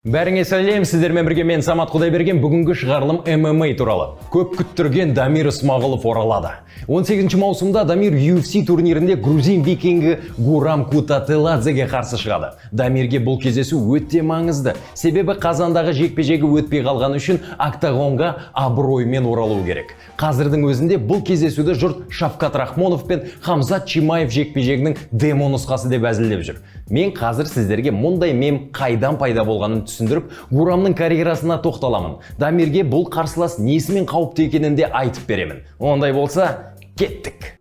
Бәріңе сәлем, сіздермен бірге мен, Самат Құдайберген. Бүгінгі шығарылым ММА туралы. Көп күттірген Дамир Ысмағұлов оралады. 18 маусымда Дамир UFC турнирінде грузин викингі Гурам Кутателадзеге қарсы шығады. Дамирге бұл кездесу өте маңызды. Себебі қазандағы жекпе-жегі өтпей қалғаны үшін октагонға абыроймен оралу керек. Қазірдің өзінде бұл кездесуді жұрт Шавкат Рахмонов пен Хамзат Чимаев жекпе-жегінің демо нұсқасы деп әзілдеп жүр. Мен қазір сіздерге мұндай мем қайдан пайда болғанын түсіндіріп, Гурамның карьерасына тоқталамын. Дамирге бұл қарсылас несімен қауіпті екенін де айтып беремін. Ондай болса, кеттік.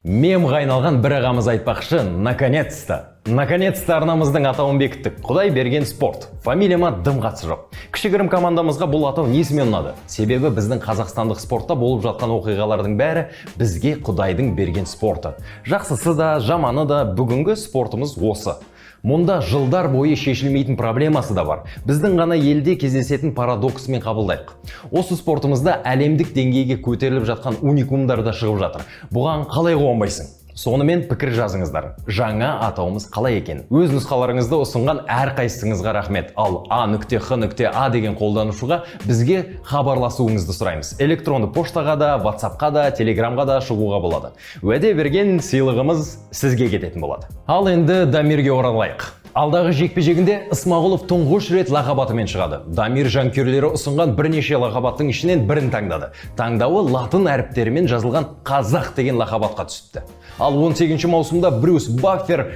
Мемға айналған бір ағамыз айтпақшы, наконец-то. Наконец-то арнамыздың атауын бекіттік. Құдай берген спорт. Фамилияма дым қатысы жоқ. Кішігірім командамызға бұл атау несімен ұнады? Себебі біздің қазақстандық спортта болып жатқан оқиғалардың бәрі бізге Құдайдың берген спорты. Жақсысы да, жаманы да, бүгінгі спортымыз осы. Мұнда жылдар бойы шешілмейтін проблемасы да бар. Біздің ғана елде кездесетін парадоксымен қабылдайық. Осы спортымызда әлемдік деңгейге көтеріліп жатқан уникумдар да шығып жатыр. Бұған қалай қуанбайсың? Сонымен, пікір жазыңыздар. Жаңа атауымыз қалай екен? Өз нұсқаларыңызды ұсынған әрқайсыңызға рахмет. Ал А нүкте Х нүкте А деген қолданушыға бізге хабарласуыңызды сұраймыз. Электронды поштаға да, WhatsAppқа да, Телеграмға да шығуға болады. Уәде берген сыйлығымыз сізге кететін болады. Ал енді Дамирге оралайық. Алдағы жекпе-жегінде Ысмағұлов тұңғыш рет лақап атымен шығады. Дамир жанкүйерлері ұсынған бірнеше лақап аттың ішінен бірін таңдады. Таңдауы латын әріптерімен жазылған «Қазақ» деген лақап атқа түсіпті. Ал 18 маусымда Брюс Баффер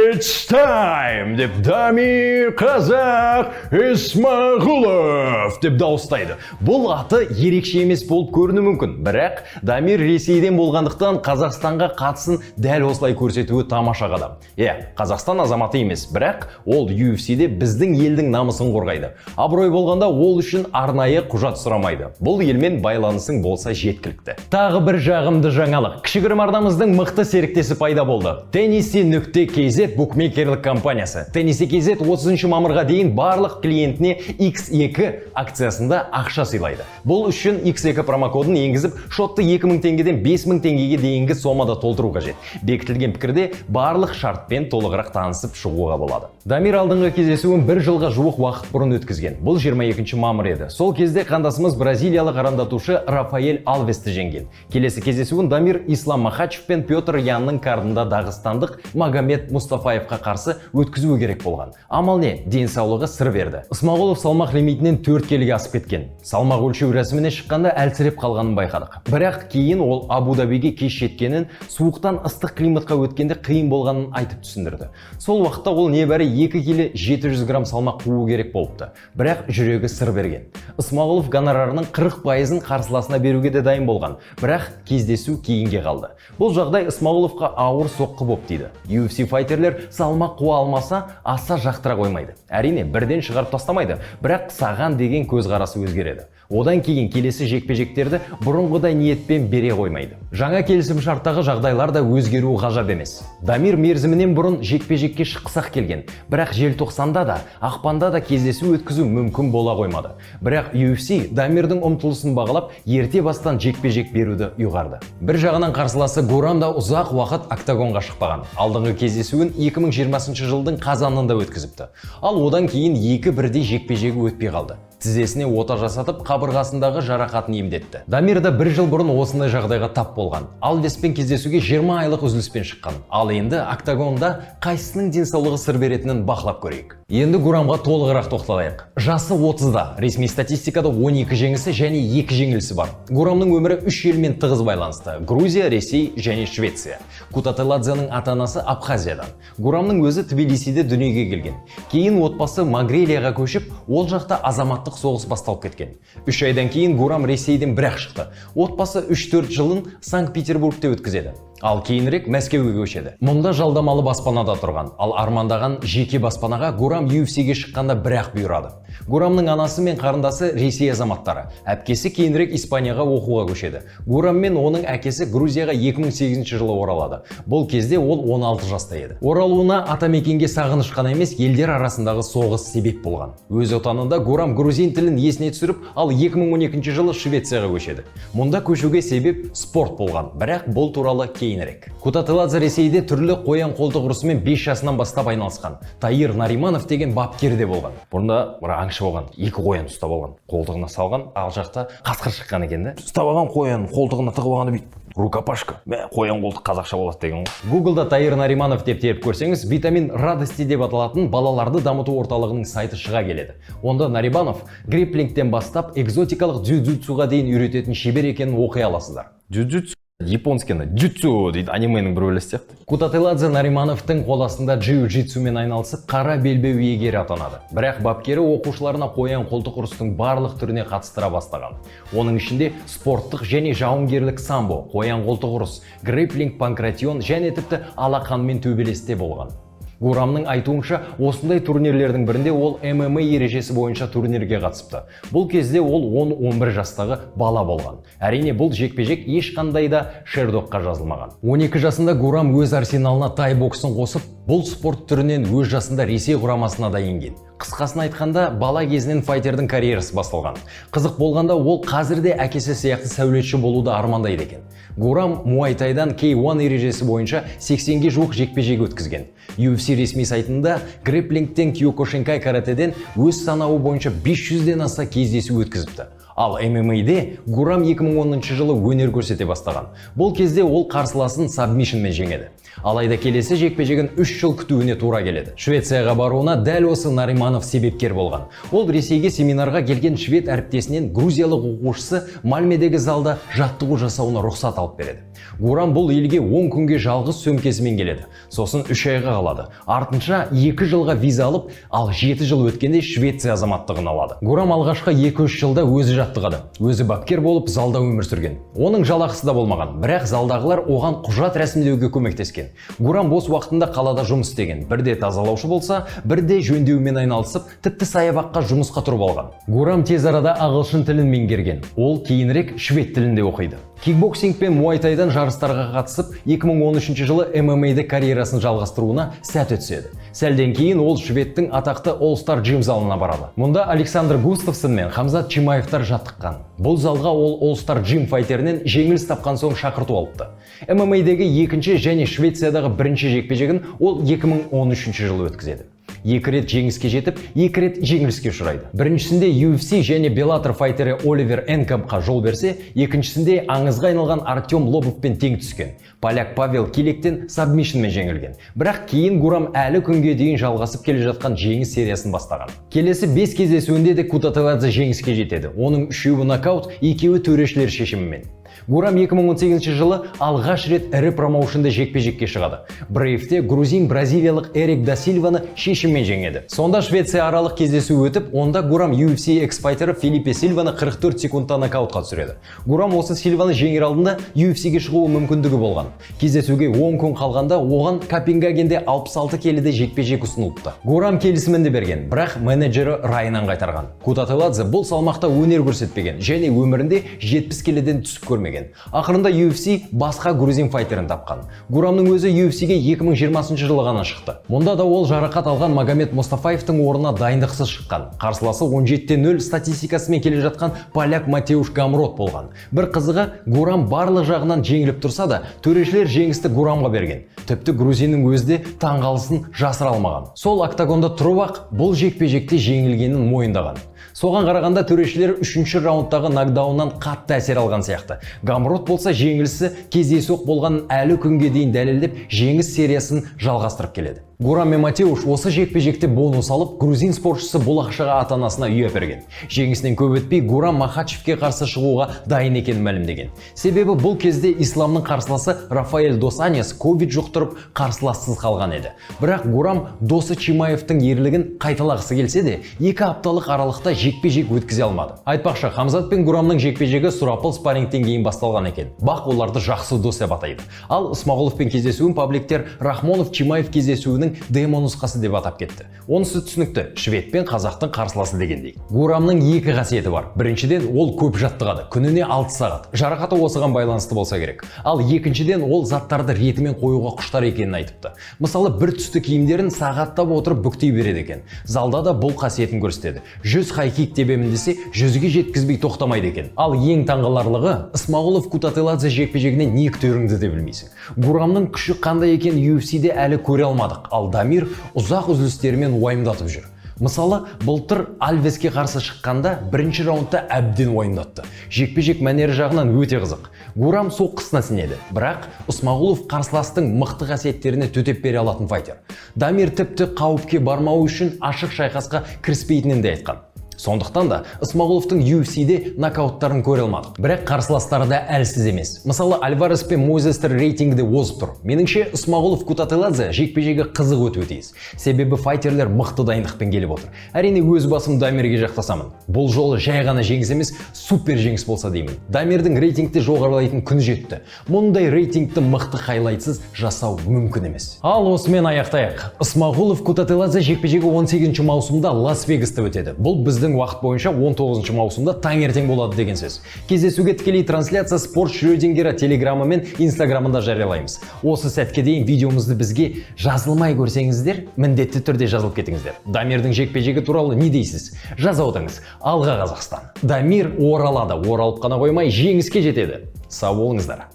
«It's time» деп, «Дамир Қазақ Исмағұлов» деп дауыстайды. Бұл аты ерекше емес болып көрінуі мүмкін, бірақ Дамир Ресейден болғандықтан, Қазақстанға қатысын дәл осылай көрсетуі тамаша қадам. Иә, Қазақстан азаматы емес, бірақ ол UFC-де біздің елдің намысын қорғайды. Абырой болғанда, ол үшін арнайы құжат сұрамайды. Бұл елмен байланысың болса, жеткілікті. Тағы бір жағымды жаңалық. Кішігірім арнамыздың мықты серіктесі пайда болды. Тенниси.kz букмекерлік компаниясы. Тенниси KZ 30 мамырға дейін барлық клиентіне X2 акциясында ақша сыйлайды. Бұл үшін X2 промокодын енгізіп, шотты 2000 теңгеден 5000 теңгеге дейінгі сомада толтыру қажет. Бекітілген пікірде барлық шартпен толығырақ танысып шығуға болады. Дамир алдыңғы кездесуін бір жылға жуық уақыт бұрын өткізген. Бұл 22 мамыр еді. Сол кезде қандасымыз бразилиялық арандатушы Рафаэль Алвесті жеңген. Келесі кездесуін Дамир Ислам Махачев пен Петр Янның кардында дағыстандық Магомед Мустафаевқа қарсы өткізуі керек болған. Амал не, денсаулығы сыр берді. Ысмағұлов салмақ лимитінен 4 келіге асып кеткен. Салмақ өлшеу рәсіміне шыққанда әлсіреп қалғанын байқадық. Бірақ кейін ол Абу-Дабиге кеш жеткенін, суықтан ыстық климатқа өткенде қиын болғанын айтып түсіндірді. Сол уақытта ол небәрі 2 келі 700 грамм салмақ қуу керек болыпты. Бірақ жүрегі сыр берген. Ысмағұлов гонорарының 40 пайызын қарсыласына беруге де дайын болған. Бірақ кездесу кейінге қалды. Бұл жағдай Ысмағұловқа ауыр соққы боп тиді. UFC файтерлер салмақ қуа алмаса, аса жақтыра қоймайды. Әрине, бірден шығарып тастамайды, бірақ саған деген көзқарасы өзгереді. Одан кейін келесі жекпе-жектерді бұрынғыдай ниетпен бере қоймайды. Жаңа келісім шарттағы жағдайлар да өзгеруі ғажап емес. Дамир мерзімінен бұрын жекпе-жекке шыққысы келген, бірақ желтоқсанда да, ақпанда да кездесу өткізу мүмкін бола қоймады. Бірақ UFC Дамирдің ұмтылысын бағалап, ерте бастан жекпе-жек беруді ұйғарды. Бір жағынан, қарсыласы Гурам да ұзақ уақыт октагонға шықпаған. Алдыңғы кездесуін 2020 жылдың қазанында өткізіпті. Ал одан кейін екі бірдей жекпе-жегі өтпей қалды. Тізесіне ота жасатып, қабырғасындағы жарақатын емдетті. Дамир да бір жыл бұрын осындай жағдайға тап болған. Алвеспен кездесуге 20 айлық үзіліспен шыққан. Ал енді октагонда қайсысының денсаулығы сыр беретінін бақылап көрейік. Енді Гурамға толығырақ тоқталайық. Жасы 30-да, ресми статистикада 12 жеңісі және 2 жеңілісі бар. Гурамның өмірі үш елмен тығыз байланысты: Грузия, Ресей және Швеция. Кутателадзеның ата-анасы Абхазиядан. Гурамның өзі Тбилисиде дүниеге келген. Кейін отбасы Магрелияға көшіп, ол жақта азаматтық соғыс басталып кеткен. 3 айдан кейін Гурам Ресейден бірақ шықты. Отбасы 3-4 жылын Санкт-Петербургте өткізеді. Ал кейінірек Мәскеуге көшеді. Мұнда жалдамалы баспанада тұрған, ал армандаған жеке баспанаға Гурам UFC-ге шыққанда бірақ бұйырады. Гурамның анасы мен қарындасы Ресей азаматтары. Әпкесі кейінірек Испанияға оқуға көшеді. Гурам мен оның әкесі Грузияға 2008 жылы оралады. Бұл кезде ол 16 жаста еді. Оралуына атамекенге сағыныш қана емес, елдер арасындағы соғыс себеп болған. Өз отанында Гурам грузин тілін есіне түсіріп, ал 2012 жылы Швецияға көшеді. Мұнда көшуге себеп спорт болған, бірақ бұл туралы кейінірек. Кутателадзе Ресейде түрлі қоян қолтық ұрысымен 5 жасынан бастап айналысқан. Таир Нариманов деген бапкер де болған. Бұрында бір аңшы болған, екі қоян ұстап алған, қолтығына салған, ал жақта қасқыр шыққан екен да. Ұстап алған қоян, қолтығына тығып алғанда бүйтіп рукопашка. Мә, қоян қолтық қазақша болады деген ғой. Гуглда Таир Нариманов деп теріп көрсеңіз, «Витамин радости» деп аталатын балаларды дамыту орталығының сайты шыға келеді. Онда Нариманов грэпплингтен бастап экзотикалық дзюдзюцуға дейін үйрететін шебер екенін оқи аласыздар. Дзюдзюцу японскийні дзюцу дейді, анименің бір бөлесі сияқты. Кутателадзе Наримановтың қол астында джиу-джитсумен айналысып, қара белбеу иегері атанады. Бірақ бапкері оқушыларына қоян қолтық ұрыстың барлық түріне қатыстыра бастаған. Оның ішінде спорттық және жауынгерлік самбо, қоян қолтық ұрыс, грэпплинг, панкратион және тіпті алақанмен төбелесте болған. Гурамның айтуынша, осындай турнирлердің бірінде ол ММА ережесі бойынша турнирге қатысыпты. Бұл кезде ол 10-11 жастағы бала болған. Әрине, бұл жекпе-жек ешқандай да Шердокқа жазылмаған. 12 жасында Гурам өз арсеналына тай боксын қосып, бұл спорт түрінен өз жасында Ресей құрамасына да енген. Қысқасын айтқанда, бала кезінен файтердің карьерасы басталған. Қызық болғанда, ол қазір де әкесі сияқты сәулетші болуды армандайды екен. Гурам муайтайдан K1 ережесі бойынша 80-ге жуық жекпе-жек өткізген. UFC ресми сайтында грэпплингтен, киокушинкай каратэден өз санауы бойынша 500-ден аса кездесу өткізіпті. Ал ММА-де Гурам 2010 жылы өнер көрсете бастаған. Бұл кезде ол қарсыласын сабмишнмен жеңеді. Алайда келесі жекпе-жегін 3 жыл күтуіне тура келеді. Швецияға баруына дәл осы Нариманов себепкер болған. Ол Ресейге семинарға келген швед әріптесінен грузиялық оқушысы Мальмедегі залда жаттығу жасауына рұқсат алып береді. Гурам бұл елге 10 күнге жалғыз сөмкесімен келеді. Сосын 3 айға қалады. Артынша 2 жылға виза алып, ал 7 жыл өткенде Швеция азаматтығын алады. Гурам алғашқы 2-3 жылда өзі жаттығады. Өзі бапкер болып залда өмір сүрген. Оның жалақысы да болмаған, бірақ залдағылар оған құжат рәсімдеуге көмектескен. Гурам бос уақытында қалада жұмыс істеген. Бірде тазалаушы болса, бірде жөндеумен айналысып, тіпті саябаққа жұмысқа тұрып алған. Гурам тез арада ағылшын тілін меңгерген. Ол кейінірек швед тілінде оқиды. Кикбоксинг пен муайтайдан жарыстарға қатысып, 2013 жылы ММА-де карьерасын жалғастыруына сәті түседі. Сәлден кейін ол шведтің атақты All Star Gym залына барады. Мұнда Александр Густавсон мен Хамзат Чимаевтар жаттыққан. Бұл залға ол All Star Gym файтерінен жеңіліс тапқан соң шақырту алыпты. ММА-дегі екінші және Швециядағы бірінші жекпе-жегін ол 2013 жылы өткізеді. Екі рет жеңіске жетіп, екі рет жеңіліске ұшырайды. Біріншісінде UFC және Bellator файтері Оливер Энкампқа жол берсе, екіншісінде аңызға айналған Артем Лобовпен тең түскен. Поляк Павел Килектен сабмишнмен жеңілген. Бірақ кейін Гурам әлі күнге дейін жалғасып келе жатқан жеңіс сериясын бастаған. Келесі 5 кездесуінде де Кутателадзе жеңіске жетеді. Оның үшеуі нокаут, екеуі төрешілер шешімімен. Гурам 2018 жылы алғаш рет ірі промоушенде жекпе-жекке шығады. Брейвте грузин бразилиялық Эрик да Сильваны шешіммен жеңеді. Сонда Швеция аралық кездесу өтіп, онда Гурам UFC экс-файтері Филиппе Сильваны 44 секундта нокаутқа түсіреді. Гурам осы Сильваны жеңер алдында UFC-ге шығуы мүмкіндігі болған. Кездесуге 10 күн қалғанда оған Копенгагенде 66 келіде жекпе-жек ұсынылыпты. Гурам келісімін де берген, бірақ менеджері райынан қайтарған. Кутателадзе бұл салмақта өнер көрсетпеген және өмірінде 70 келіден түсіп көрмеген. Ақырында UFC басқа грузин файтерін тапқан. Гурамның өзі UFC-ге 2020 жылы ғана шықты. Мұнда да ол жарақат алған Магомед Мустафаевтың орнына дайындықсыз шыққан. Қарсыласы 17-0 статистикасымен келе жатқан поляк Матеуш Гамрот болған. Бір қызығы, Гурам барлық жағынан жеңіліп тұрса да, төрешілер жеңісті Гурамға берген. Тіпті грузиннің өзі де таңғалысын жасыра алмаған. Сол октагонда тұрып ақ бұл жекпе-жекте жеңілгенін мойындаған. Соған қарағанда, төрешілер үшінші раундтағы нокдауннан қатты әсер алған сияқты. Гамрот болса, жеңілісі кездейсоқ болғанын әлі күнге дейін дәлелдеп, жеңіс сериясын жалғастырып келеді. Гурам мен Матеуш осы жекпе-жекте бонус алып, грузин спортшысы бұл ақшаға ата-анасына үй әперген. Жеңісінен көп өтпей Гурам Махачевке қарсы шығуға дайын екенін мәлімдеген. Себебі бұл кезде Исламның қарсыласы Рафаэль Дос Аньос ковид жұқтырып, қарсылассыз қалған еді. Бірақ Гурам досы Чимаевтың ерлігін қайталағысы келсе де, 2 апталық аралықта жекпе-жек өткізе алмады. Айтпақшы, Хамзат пен Гурамның жекпе-жегі сұрапыл спаррингтен кейін басталған екен. БАҚ оларды жақсы дос деп атайды. Ал Ысмағұловпен кездесуін пабликтер Рахмонов Чимаев кездесуінің демо нұсқасы деп атап кетті. Онысы түсінікті, швед пен қазақтың қарсыласы дегендей. Гурамның екі қасиеті бар. Біріншіден, ол көп жаттығады, күніне 6 сағат. Жарақаты осыған байланысты болса керек. Ал екіншіден, ол заттарды ретімен қоюға құштар екенін айтыпты. Мысалы, бір түсті киімдерін сағаттап отырып бүктей береді екен. Залда да бұл қасиетін көрсетеді. 100 хай-кик тебемін десе, 100-ге жеткізбей тоқтамайды екен. Ал ең таңғаларлығы, Ысмағұлов Кутателадзе жекпе-жегінен не күтеріңді де білмейсің. Гурамның күші қандай екенін UFC-де әлі көре алмадық. Ал Дамир ұзақ үзілістерімен уайымдатып жүр. Мысалы, былтыр Альвеске қарсы шыққанда бірінші раундта әбден уайымдатты. Жекпе-жек мәнері жағынан өте қызық. Гурам соққысына сенеді, бірақ Ысмағұлов қарсыластың мықты қасиеттеріне төтеп бере алатын файтер. Дамир тіпті қауіпке бармау үшін ашық шайқасқа кіріспейтінін де айтқан. Сондықтан да Ысмағұловтың UFC-де нокауттарын көре алмадық. Бірақ қарсыластары да әлсіз емес. Мысалы, Альварес пен Мойзестер рейтингіде озып тұр. Меніңше, Ысмағұлов Кутателадзе жекпе-жегі қызық өтуі тиіс. Себебі файтерлер мықты дайындықпен келіп отыр. Әрине, өз басым Дамирге жақтасамын. Бұл жолы жай ғана жеңіс емес, супер жеңіс болса деймін. Дамирдің рейтингте жоғарылайтын күні жетті. Мұндай рейтингті мықты хайлайтсыз жасау мүмкін емес. Ал осымен аяқтайық. Ысмағұлов Кутателадзе жекпе-жегі 18 маусымда Лас Вегаста өтеді. Бұл біздің уақыт бойынша 19 маусымда таңертең болады деген сөз. Кездесуге тікелей трансляция Спорт Шрёдингера телеграмы мен инстаграмында жариялаймыз. Осы сәтке дейін видеомызды бізге жазылмай көрсеңіздер, міндетті түрде жазылып кетіңіздер. Дамирдің жекпе-жегі туралы не дейсіз? Жаза отырыңыз. Алға, Қазақстан! Дамир оралады, оралып қана қоймай, жеңіске жетеді. Сау болыңыздар.